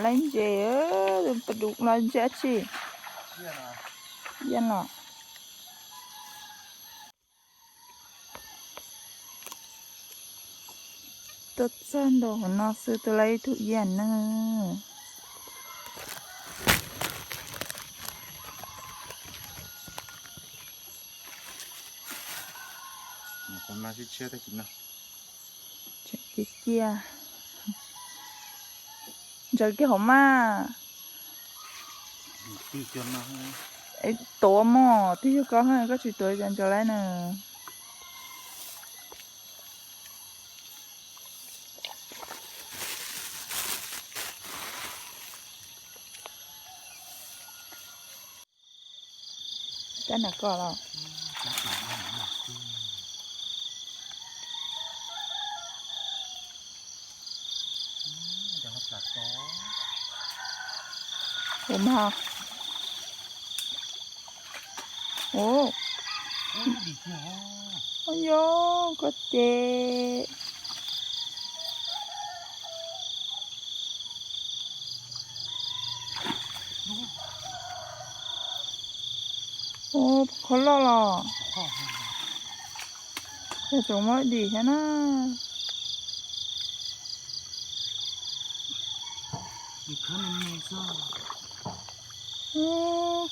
Laiv ntses, pas dum los ntses tsi. Yaj los. Tuaj txog ntua hauv no xwb tuaj laib ib tug yaj na. Cia cia. Ntsaws kiag hauv mas. Tuav mog, twb yog koj, koj tsis tuav cas ntsaws laib na. Cab nram koj los. Ua mas. Ua, ua yog koj ces. Ua, qhov loj los. Yog tsoom muab dim thiab na.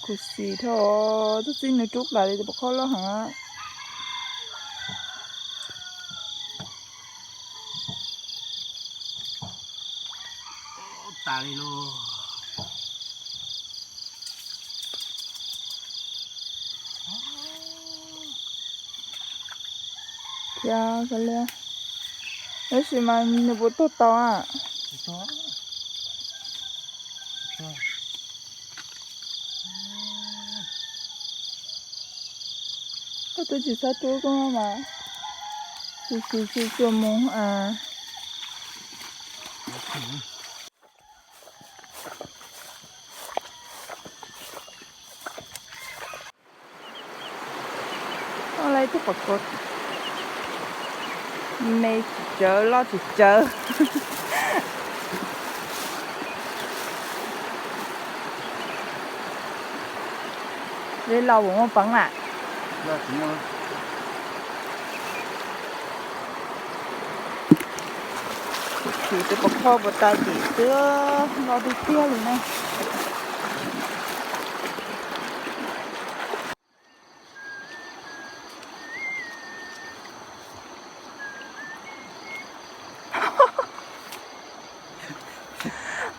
Khuv xim dhau, twb txij nws rub plas li tus pom qhob loj heev. Tas li lauj. Thiab, tab sis mas nws puas tuag tau a? Koj twb tsis txhob rub koj mas, tsis tsis tsis tsuas mus. Laj ib tug pom kos me tsis tsawv, loj tsis tsawv. Dej los puas muaj peev na? Chim tus pom qhob puas tau tim xwb, loj tiag tiag li na.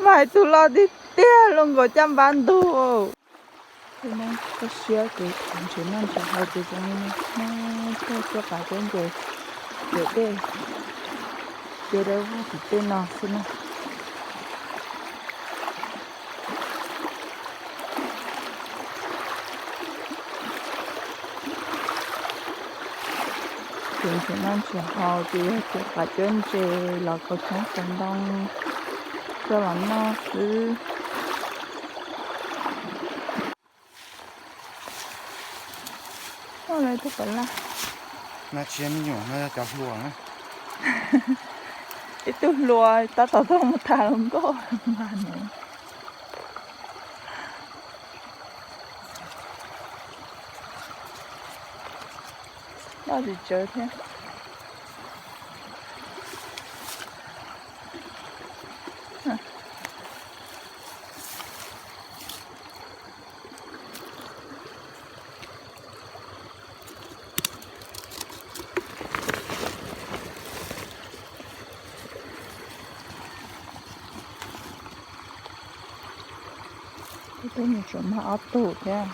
Mas hais tug loj tiag tiag, luaj nkaus caj npab ntug. Koj siab ces ntshav noj ntshav haus ces zoo li no, tuaj cuab qav cuab ntses, ces dej, ces dawb vog tim tej no xwb na. Ces ntshav noj ntshav haus ces yog cuab qav cuab ntses los kaus tshoob kaus ntoo coj los noj xwb. Ua lawv tus pov laj. No tsis yog me nyuam, no yog cov hluas na. Ib tug hluas tab tom tuaj mus tas hluas nkauj mas ne. Loj tsis tsawv thiab. Tej mus tseem mag ob tug thiab.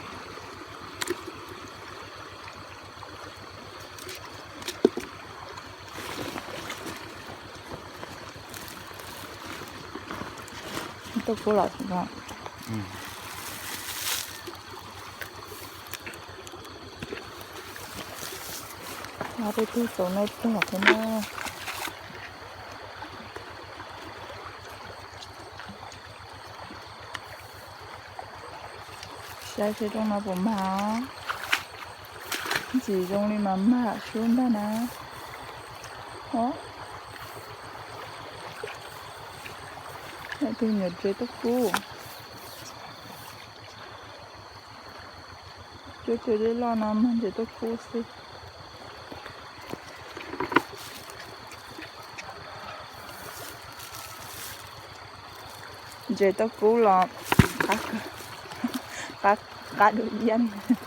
Tuaj kub los no. Tej tug tau noj tog thiab na. Saib seb rooj no puas mag os. Ntxim zoo li mas mag sub ntag na. Os. Leej twg nyuam ntses tuaj kub. Cuab tsis deb loj no mag ntses tuaj kub xwb. Ntses tuaj kub los qab, qab dub yab,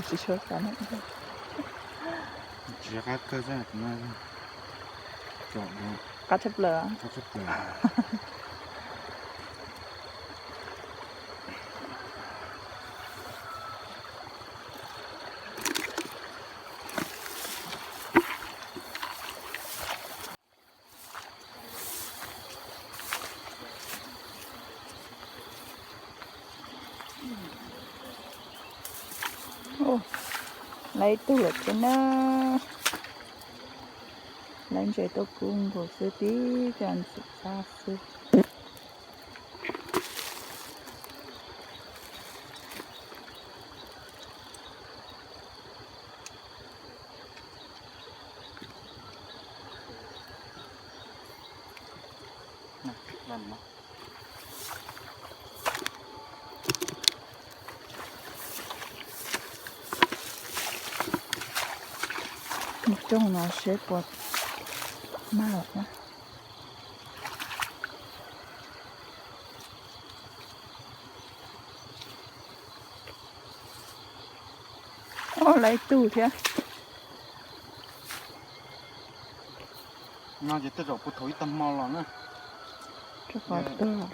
tsis tshua xav na. Qab tshaj plaws. Lawv ib tug lawm thiab na. Lawv ntses tuaj kub nkaus xwb tib co ntxim qab xwb. Mus coj no seb puas mag lawm na. Lawv ib tug thiab. No ces tej zaum puag thaum ib tag hmo los na. Rau qhov tuag.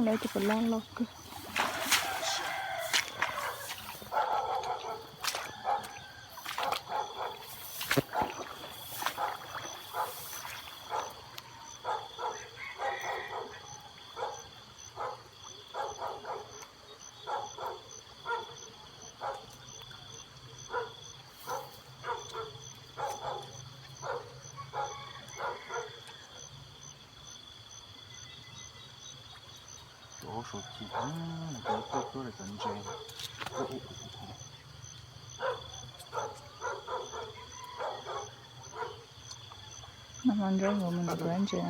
Lawv tus pos laj loj kawg. Tus aub suav ci, tuaj cuab lawv cov ntses. No mas nrog mus ntxuav ntses.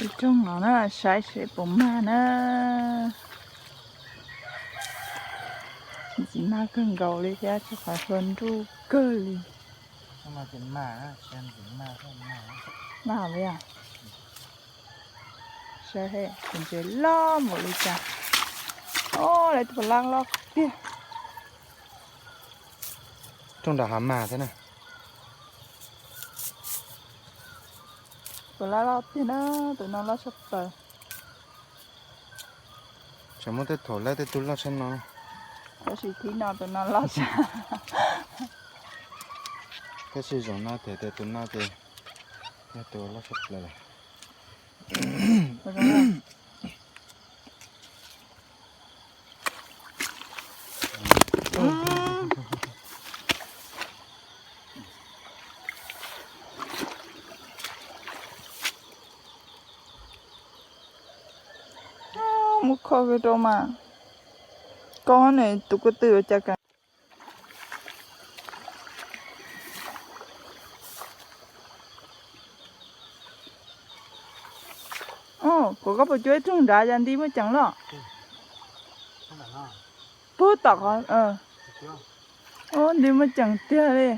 Ib rooj no na, saib seb puas mag na. Ntxim mag kawg nkaus li thiab, rau qhov hlua nruj kawg li. Mag li, saib tus ntses loj npaum li cas. Lawv tus pos laj loj tiag. Rooj nram hav mag thiab na. Tus loj loj tiag na, tus no loj tshaj plaws. Tseem muaj tej thaum lawv tej tug loj tshaj no. Tab sis thib no tus no loj tshaj. Tab sis zaum no them tias tus no ces yog tus loj tshaj plaws lawm. Muab kho rau mas, koj ne tus ko tw ua cas kas. Kuv, koj puas cuab ib rooj nrad cas nti muaj ceem loj? Puag tom qhov, nti muaj ceem tiag li.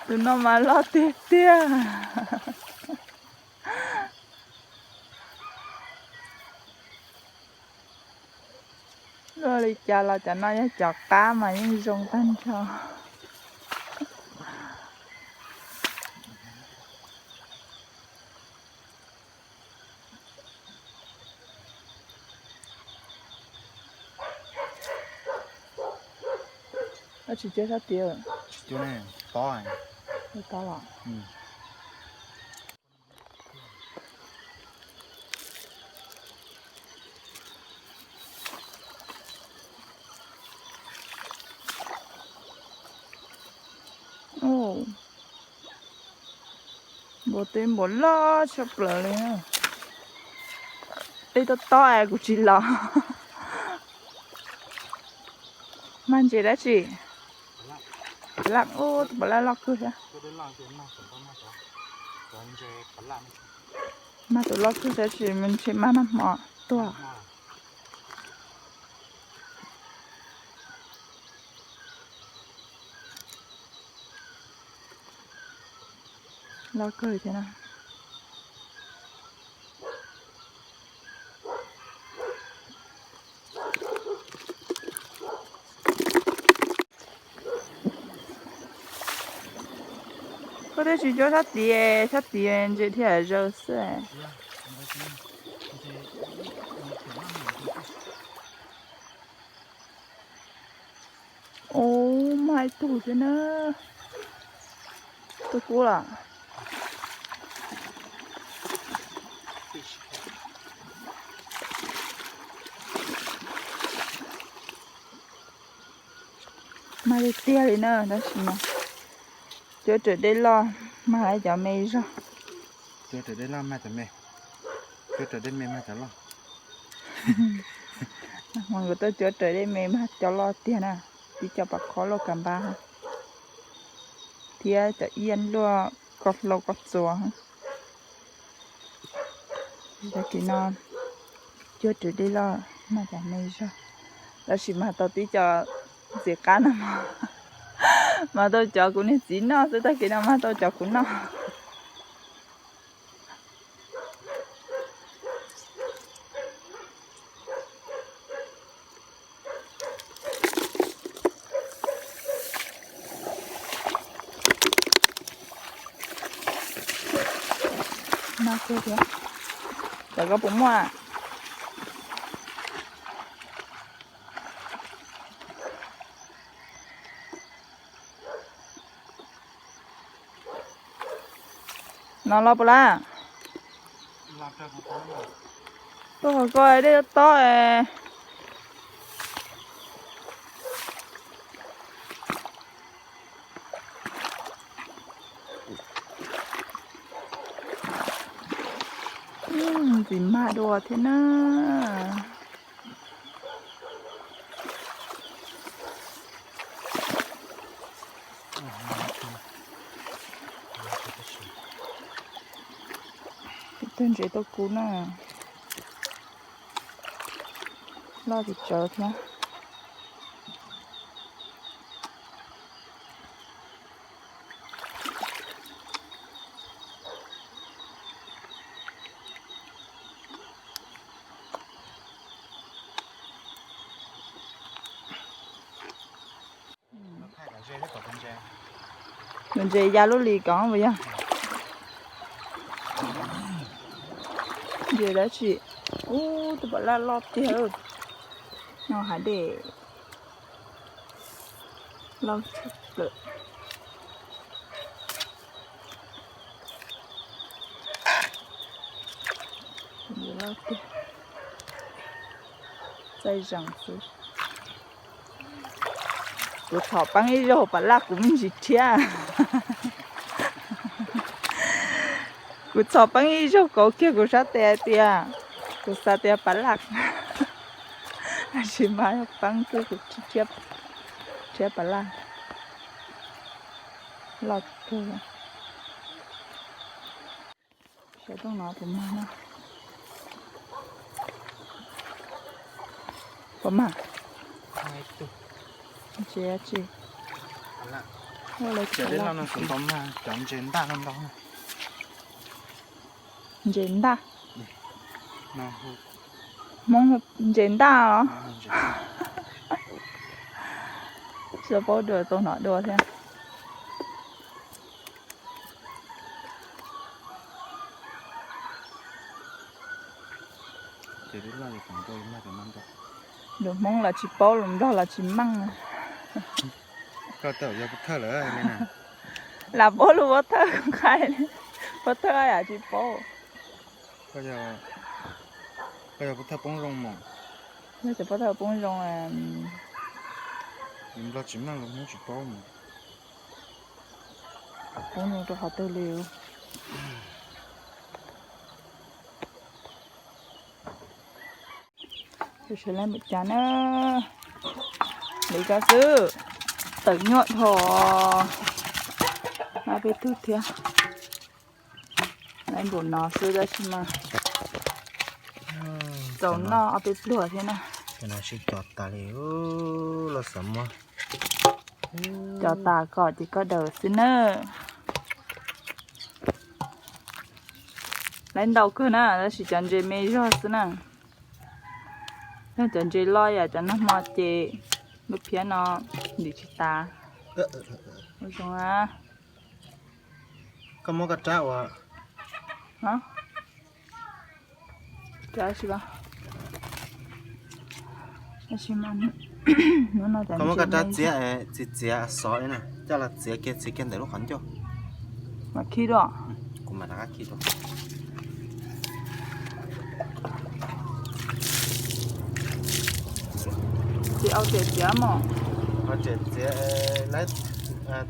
Tus no mas loj tiag tiag. Luaj li cas los cov no yog cov qab mas yeej zoo tag nrho. Tsis cuab sab tid. Tsis cuab ne, tob. Tob los. Npua teb npua loj tshaj plaws li. Tej tob tob es kuv tsis los. Mag ntses dab tsi? Laj, ub, tus pov laj loj kawg thiab. Mag tus loj kawg thiab tsis ntshe mag nag hmo tuag. Loj kawg thiab na. Koj twb tsis cuab sab tid, sab tid ntses thiaj zaws xwb. Ub, mag ib tug thiab na. Tuaj kub los. Mag tiag tiag li na, tab sis mas cuab raws dej loj mag li cov me zog. Cuab raws dej loj mag cov me, cuab raws dej me mag cov loj. Hmo nkawd tuaj cuab raws dej me mag cov loj tiag na, tib co pam khob luaj kas npab thiab cov iab luaj koj hlau koj txuas. Tag kis no cuab raws dej loj mag cov me zog, tab sis mag tau tib co ntxiv qab no, mag tau cov kuv niag txiv noj xwb, tag kis no mag tau cov kuv noj. Cov koj puas muaj? No los puas lawm? Tuaj qhov ko dej tob. Ntxim mag dua thiab na. Tus ntses tuaj kub na, loj tsis tsawg thiab. Tus ntses ya lub li ko puas yog? Ntses dab tsi? Ub, tus pam laj loj tiag. No hav dej loj tshaj plaws. Loj tiag, txaij zees xwb. Kuv txhom peeb ib zaug pam laj kuv me ntsis rhiab. Kuv txhom peeb ib zaug kauv kiag kuv sab tes hais tias kuv xav tias pam laj, tab sis mas yog peeb xwb kuv rhiab pam laj. Loj kawg. Saum rooj no puas mag na? Puas mag? Ntses dab tsi? Ua li cov dej loj no kuv tau mag cov ntses ntaj no ntau. Ntses ntaj. Hmoob ntses ntaj os. Tsis paub dua tau hnov dua thiab. Lus Hmoob los tsis paub, lus Nplog los tsis meej. Koj twb yog pov thawj lawm li na. Lam paub lub pov thawj, qhia pov thawj yam tsis paub. Koj yog pov thawj poob zoo mas. Yog cov pov thawj poob zoo, Nplog tsis meej los Hmoob tsis paub mas. Poob zoo rau qhov twg li? Sawv daws mus cas na, li ko xwb, tawm nyuaj dhau, ob peb tug thiab, lawv npaum no xwb tab sis mas txaus noj ob peb pluag thiab na. Cov no sib co tas li, loj xav muab. Co tas kom ces koj daws xwb na. Lawv ntau kawg na, tab sis cov ntses me zog xwb na. Yog cov ntses loj yam cov nag hmo ces lub phiab no ntim tsis tas. Ua zoo na. Koj muab koj rab ua, koj muab koj rab txiav, txiav txiav xov li na, coj los txiav kiag txiav kiag ntawm lub qhov ncauj. Mam khi dua. Kuv mam rov qab khi dua. Txiav au txiav txiav mog. Au txiav txiav, lawv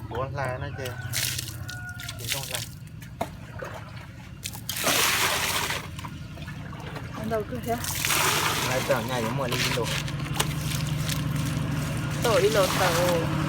tuav hlais no ces tsis zoo hlais. Ntau kawg thiab. Lawv tau nyaj yuav muaj li ib lus. Tau ib lus tawm.